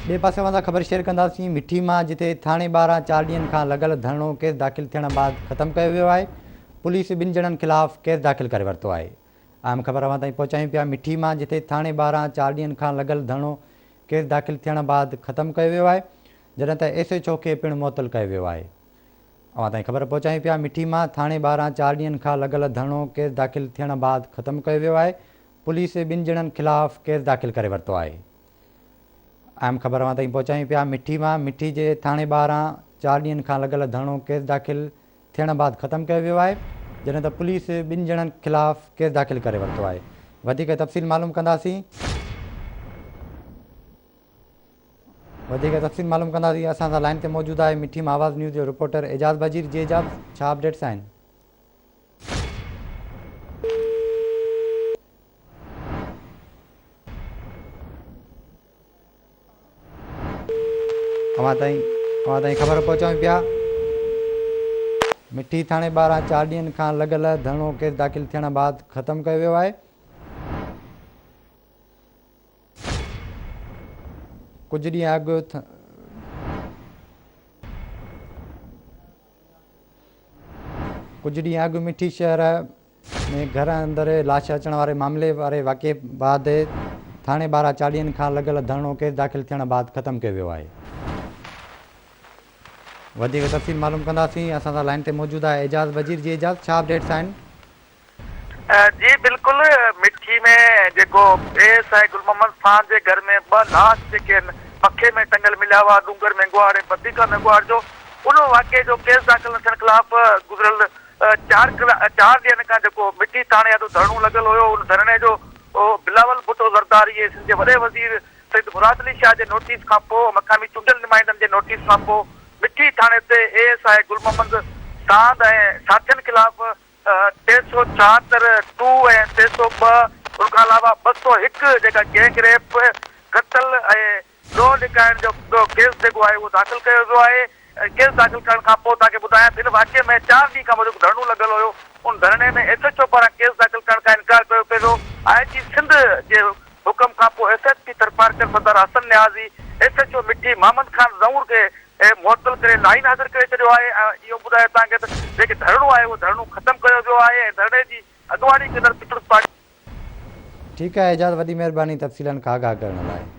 ٻئي پاسي اوهان سان خبر شيئر ڪنداسين مٺي مان جتي ٿاڻي ٻاهران چار ڏينهن کان لڳل ڌرڻو ڪيس داخل ٿيڻ بعد ختم ڪيو ويو آهي پوليس ٻن ڄڻن خلاف ڪيس داخل ڪري ورتو آهي اهم خبر اوهان تائين پهچايون پيا مٺي مان جتي ٿاڻي ٻاهران چار ڏينهن کان لڳل ڌرڻو ڪيس داخل ٿيڻ بعد ختم ڪيو ويو آهي جڏهن ته ايس ايڇ او کي پڻ معطل ڪيو ويو آهي اوهان تائين خبر پهچايون پيا مٺي مان ٿاڻي ٻاهران چار ڏينهن کان لڳل ڌرڻو ڪيس داخل ٿيڻ بعد ختم ڪيو ويو آهي پوليس ٻن ڄڻن خلاف ڪيس داخل ڪري ورتو آهي. اهم خبر اوهان تائين پهچايون پيا مٺي مان مٺي جي ٿاڻي ٻاهران چار ڏينهن کان لڳل ڌرڻو ڪيس داخل ٿيڻ بعد ختم ڪيو ويو آهي جڏهن ته پوليس ٻن ڄڻن خلاف ڪيس داخل ڪري ورتو آهي وڌيڪ تفصيل معلوم ڪنداسين وڌيڪ تفصيل معلوم ڪنداسين اسان سان لائن تي موجود آهي مٺي مان آواز نيوز جو رپورٽر اعجاز بجير جي اعجاز ڇا اپڊيٽس آهن. اوهان تائين اوهان تائين خبر پهچايون پيا مٺي ٿاڻي ٻاهران چار ڏينهن کان لڳل ڌرڻو ڪيس داخل ٿيڻ بعد ختم ڪيو ويو آهي ڪجهه ڏينهن اڳ ڪجهه ڏينهن اڳ مٺي شهر ۾ گهر اندر لاش اچڻ واري معاملي واري واقعي بعد ٿاڻي ٻاهران چاليهن کان لڳل ڌرڻو ڪيس داخل ٿيڻ بعد ختم ڪيو ويو آهي. وڌيڪ تفصيل معلوم ڪنداسين اسان سان لائن تي موجود آهي اعجاز بجير جي اعجاز ڇا اپڊيٽس آهن؟ جي بلڪل مٺي ۾ جيڪو A S I Gul Muhammad Khan جي گهر ۾ ٻه لاش جيڪي آهن پکي ۾ ٽنگيل مليا هئا ڏونگر مينگهواڙ ۽ بديڪا مينگهواڙ جو ان واقعي جو ڪيس داخل نه ٿيڻ خلاف گذريل چار چار ڏينهن کان جيڪو مٺي ٿاڻي آڏو ڌرڻو لڳل هيو ان ڌرڻي جو بلاول ڀٽو زرداري ۽ سنڌ جي وڏي وزير سيد مراد علي شاهه جي نوٽيس کان پوء مقامي چونڊيل نمائندن جي نوٽيس کان پوء مٺي ٿاڻي تي A S I Gul Muhammad Sand ۽ ساٿين خلاف 374، ٽو ۽ 302 ان کان علاوه 201 جيڪا گينگ ريپ، قتل ۽ ڏوهه لڪائڻ جو ڪيس جيڪو آهي اهو داخل ڪيو ويو آهي. ڪيس داخل ڪرڻ کان پوء توهان کي ٻڌايان ته هن واقعي ۾ چار ڏينهن کان وڌيڪ ڌرڻو لڳل هيو ان ڌرڻي ۾ ايس ايڇ او پاران ڪيس داخل ڪرڻ کان انڪار ڪيو پئي ويو. آء جي سنڌ جي حڪم کان پوء S S P Tharparkar Sardar Hassan Niazi S H O Mithi Muhammad Khan Zanwar کي معطل ڪري لائين حاضر ڪري ڇڏيو آهي ۽ اهو ٻڌايو توهان کي ته جيڪي ڌرڻو آهي اهو ڌرڻو ختم ڪيو ويو آهي ۽ ڌرڻي جي اڳواڻي ڪندڙ پيپلز پارٽي ٺيڪ آهي اعجاز وڏي مهرباني تفصيلن کان آگاهه ڪرڻ لاء.